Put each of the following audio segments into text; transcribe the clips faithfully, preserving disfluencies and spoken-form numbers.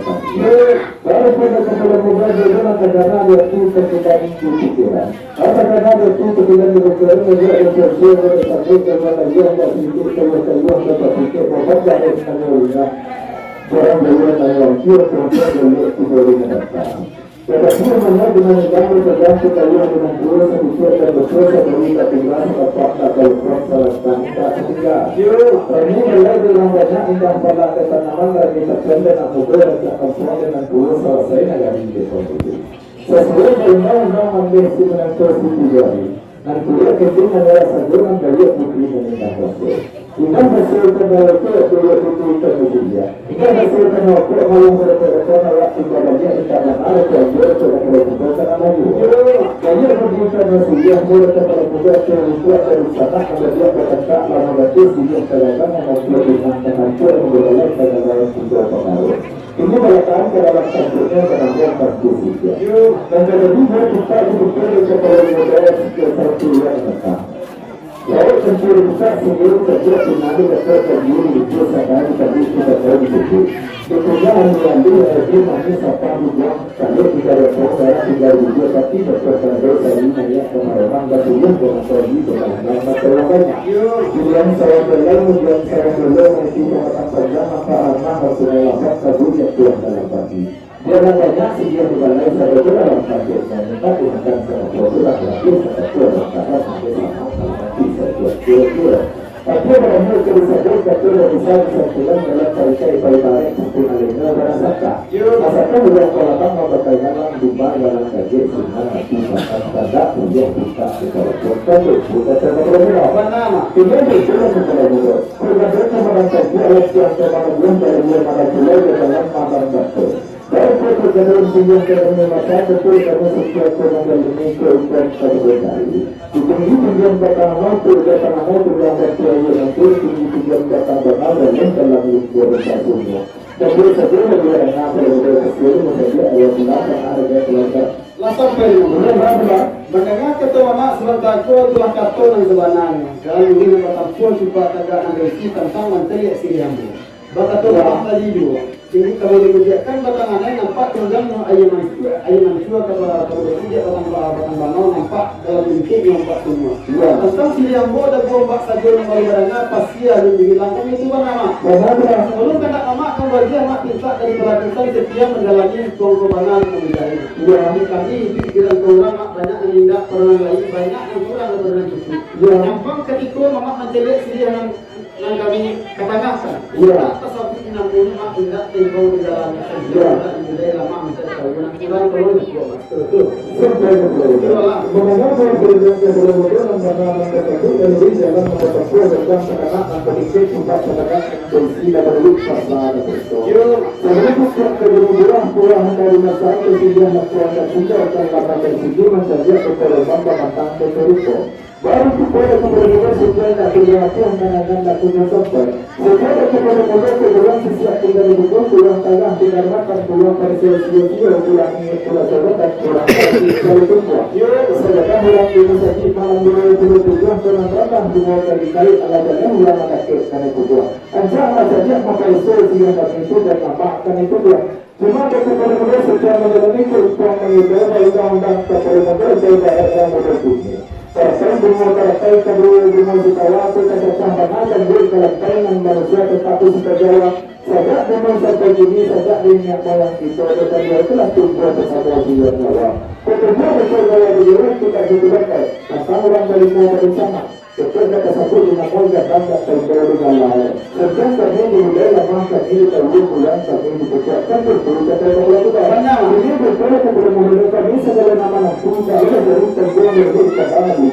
Bapak. Baru pada kepala muda jodoh nak kagana di hati terkendali di pikiran. Apa kagana di hati terkendali di pikiran, dia ada sesuatu yang tak sampai ke mana dia tak sedikit, kalau tak dia dapat sedikit, bapak dah ada yang tanya. Barang dia tanya, dia perempuan dia lihat tiga orang datang. Tatapi, manga dengan dalam tergantung kalian dengan dua sedikit dan betul sekali tak tinggal, setapak tak kalau salah tak tinggal. Rami mulai bilang banyak indah pala ketanaman, rami terpendek nak muda, rancak kampung dengan dua selesai nagari di itu. Sesuai undang-undang ambil si menantu si tiga hari. Nan kuliah kecil nan rasa gunang gayuak putri nan indah rasa. Indah rasa ikan dalam tu, gayuak putri ikan mulia. Indah rasa ikan rokok, malam berapa-apa, awak tinggal banyak, indah mahal, tu anjur, tu dah kalau tiba, tanah lagi. Gayuak putri ikan mulia, mula kepala muda, tu rupa dari sana, ada dia bertentang, lama baca, siliah kalakan, yang mampu dengan tanah tu, yang berdalam, tanah dalam, tiga pengaruh. Ini meletakkan ke dalam santutnya penampilan pasti sijak. Dan jadi dia kita di betul kepala negara sejak satu yang datang. Lalu sempur buka sendiri kerja penari dapat berdiri di desa kami tadi kita tahu di situ. Betulnya ambil-ambil lagi manis apa dibuang, kalau tidak ada pun darah tinggal di dia, tapi berkandai saya nanya kemarin dan tulis dengan pergi dengan nama terlalu banyak. Tujuan saya dalam, tujuan saya dalam, itu sangat panjang, apa arah harus saya lakukan, kabur yang Tuhan dalam hati. Biarlah banyak sih dia dibalai, saya dalam hati, saya minta Tuhan dan saya berdoa, berarti saya dalam keadaan sampai sama dalam hati saya, kira-kira. Tapi pada mula kali saja, kata dah bisa disampaikan dalam tarikai paribarat, sampai alihnya barang saka. Masakan ulang kau lapang, mabakai malam, dumba dalam kaget, sunnah, hati, makan, kandak, kuliah, buka, sekolah, buka, buka, buka, buka, buka, buka. Bana, Mak. Ini betul, sekolah, buka. Keluarga teman dan kaji, alat siang teman, buah, dalam buah, mana pula, di dalam malam, batu. Baik, kata jalan, singgah, dalam mata, betul, kamu setia, teman, dalam ini, keukuran, kamu berkali. Di tinggi, tinggi, batang, mau, tu, batang, mau, tu, yang batu, ayo, nanti, tinggi, tinggi, batang, batang, dalam, dalam, lingkup, batu, semua. Tapi saja bagi anak kalau udah kecil, saja ayah bilang, karena ada keluarga. Lah sampai di mana? Udah, udah, udah. Mendengar kata mamak sebentar ko, itulah kata nan sebenarnya. Kalau ingin batampuah cuba tagak nan berisi tentang mancaliak siriah ambo. Bakato mamak tadi juo, sungguah kami dimudiakan batang anai nampak tunggang nyo aia mancua, aia mancua ka ba-, ka ba-, batang ba-, batang banau nampak dalam lintik nyo nampak semua. Tentang siriah ambo dagu ombak sajo nan baru badanga, pasti alun dibilang kami tu bana, Mak. Bana, bana. Sabalun kandak mamak, kambali amak pintak dari palakukan setia mandalani tuang ko bana kami cari. Iyo. Kami, kami iduik di rantau urang, Mak, banyak nan indak, pado nan lain, banyak nan kurang, pado nan cukuik. Iyo. Nyampang katiko mamak mancaliak siriah nan Nan kami katangahkan. Iya. Tasabik namonyo mak indak tengkau di dalam. Iya. Indak di dalam mak minta tahu nan kurang kalau ni kuat. Sampai ke pulau. Iyalah. Mengenai pulau yang belum betul, yang bernama tersebut, dan lebih dalam mengetahui tentang peternak dan peternak tempat peternak yang berisi dan berlebih pasal tersebut. Iya. Sebelum masuk ke gunung Buah, pulau hendak dimasak, sehingga nak puasa juga, dan lapar tersigi, mencari kepada bangka matang dan berupa. Baru tu pada kepada sekian tak terjadi, menangan tak punya sampai. Sekian tak kepada muda, kebetulan sesiap tinggal di bukun, pulang tanah, tinggal makan, pulang pada sio-sio, pulang ingat, pulang sabar, dan pulang kasih, selalu tumbuh. Yo, sajadah orang di masjid malam dua puluh tujuh, dengan tanah dua kali kali, Allah Ta'ala ulang anak kek, kami tubuh. Ancak anak saja, maka iso, siang kami itu, dan mamak kami tubuh. Cuma kepada muda setia menjalani kehidupan mengidap undang-undang kepada muda saya daerah yang muda sunyi. Partai bunga, partai kedua bunga sitawa, tu tak pecah bana dan duit dalam tayangan manusia tetapi suka Jawa. Sajak dulu sampai kini, sajak di niat moyang kita, tetap dia telah tumbuh bersama dia nyawa. Pertemuan besar gaya berdiri, kita jatuh batai. Tentang orang dari mau pada sama. Betul kata sabut di nama gadang dan taimbau di galai. Kerja kami di hudai lamah kami di taluah bulan kami dipecat kan betul kata kepala tukar. Ini betul kata mulia kami segala nama nanti tak ada dari tembang dari kata nanti.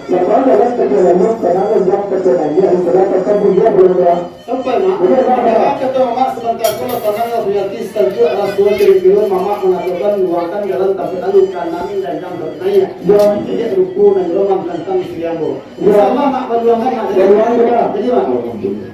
Lepas dalam perjalanan tanah lembang kata nanya di selatan kami dia berubah. Sampai mak. Iya, mak. Dalam kata mamak sebentar pun tanah yang punya hati sejuk rasul kira-kira mamak mengatakan luangkan jalan tapi lalu kanan dan yang bertanya. Ya. Jadi ruku dan gelombang tentang Siliambo. Insyaallah, nak baluangan, nak jadi. Baluangan, ya. Jadi, Mak. Alhamdulillah.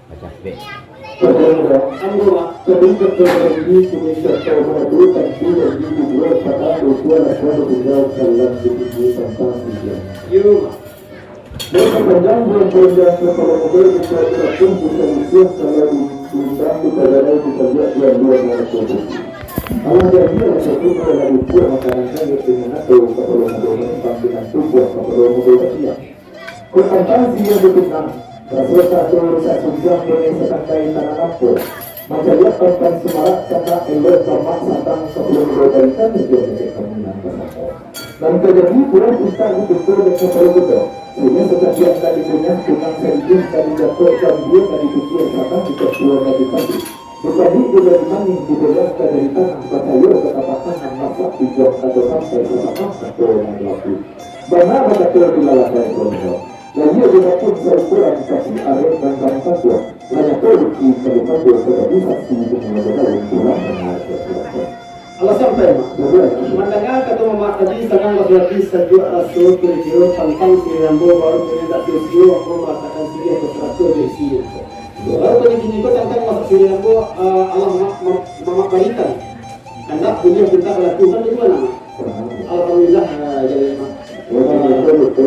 Pacah bek. Ambo, Mak. Yo, Mak. Dan sepanjang bulan panjang kepala muda kita tidak pun bisa usia kalau diundang kita jalan kita lihat dia luar biasa. Allah jadi ada satu kalau ada usia makanan kan dia dengan atau kepala muda dengan panggilan tubuh kepala muda dia. Kok tantang siriah batunang, raso sado rusak sumbuang bunyi satangkai tanah lampau. Mancaliak papan sumarak, tanah elok, bamak, sandang, sapuluah ribu balikan, jo nilai kamunan basamo. Nan tajadi buah pintak dituntun dek kapalo kudo. Siriah satapiak nan dikunyah, tunang saribuah nan dijatuah, gambia nan dipikia, sandang dicampua nan dipadu. Dipadu jo dari manih, dibelah ka dari tanah, basayo ka tapak tangan, masak, dijuang, atau sampai satangah kato nan laku. Bana bakato di lalakar Borneo, layie jo bapun saukuran, tapi arek nan bangkatuak, hanyo tu bukti kalu kato, tatapi saksi dunia badaun pulang mangaja pulang. Alah sampai, Mak. Sampai. Mandanga kato mamak tadi, sanang batua ati, sajuak raso, kiro-kiro tantang si Rambo, baru punyo tak sio-sio, ambo marasakan siriah basarato jo isinyo. Baru punyo kini ko tantang masak si Rambo, ah, alah ma-, ma-, mamak barikan. Kandak buliah pintak balaku, kan bagaimana, Mak? Alhamdulillah, ah, jadi, Mak. Iya, Mak.